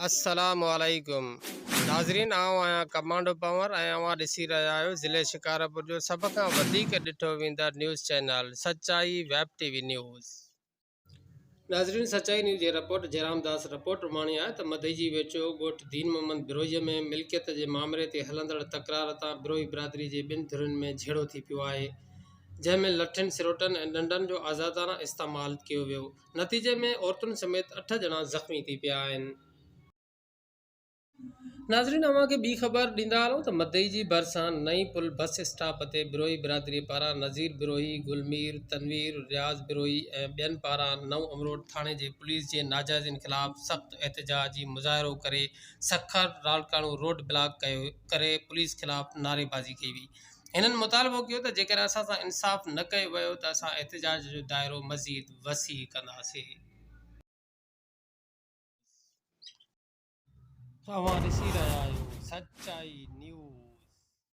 السلام عليڪم ناظرين آئون آهيان ڪمانڊو پنور ۽ اوهان ڏسي رهيا آهيو ضلعي شڪارپور جو سڀ کان وڌيڪ ڏٺو ويندڙ news channel Sachai web T V news. ناظرين سچائي نيوز جي رپورٽ جيرام داس رپورٽ اماڻي آهي ته مدئي جي ويجهو ڳوٺ دين محمد بروهي ۾ ملڪيت جي مامري تي هلندڙ تڪرار تان بروهي برادري جي ٻن ڌرين ۾ جهيڙو ٿي پيو آهي جنهن ۾ لٺين سروٽن ۽ ڏنڊن جو آزادانه استعمال ڪيو ويو نتيجي ۾ عورتن سميت اٺ ڄڻا زخمي ٿي پيا آهن. ناظرين اوهان کي ٻي خبر ڏيندا هلون ته مدئي جي ڀرسان نئين پل بس اسٽاپ تي بروهي برادري پاران نذير بروهي، گل مير، تنوير، رياض بروهي ۽ ٻين پاران نئون امروٽ ٿاڻي جي پوليس جي ناجائزين خلاف سخت احتجاجي مظاهرو ڪري سکر لاڙڪاڻو روڊ بلاڪ ڪري پوليس خلاف نعريبازي ڪئي وئي. هنن مطالبو ڪيو ته جيڪڏهن اسان سان انصاف نه ڪيو ويو ته اسان احتجاج جو دائرو مزيد وسيع ڪنداسين. اوهان ڏسي رهيا آهيو سچائي نيوز.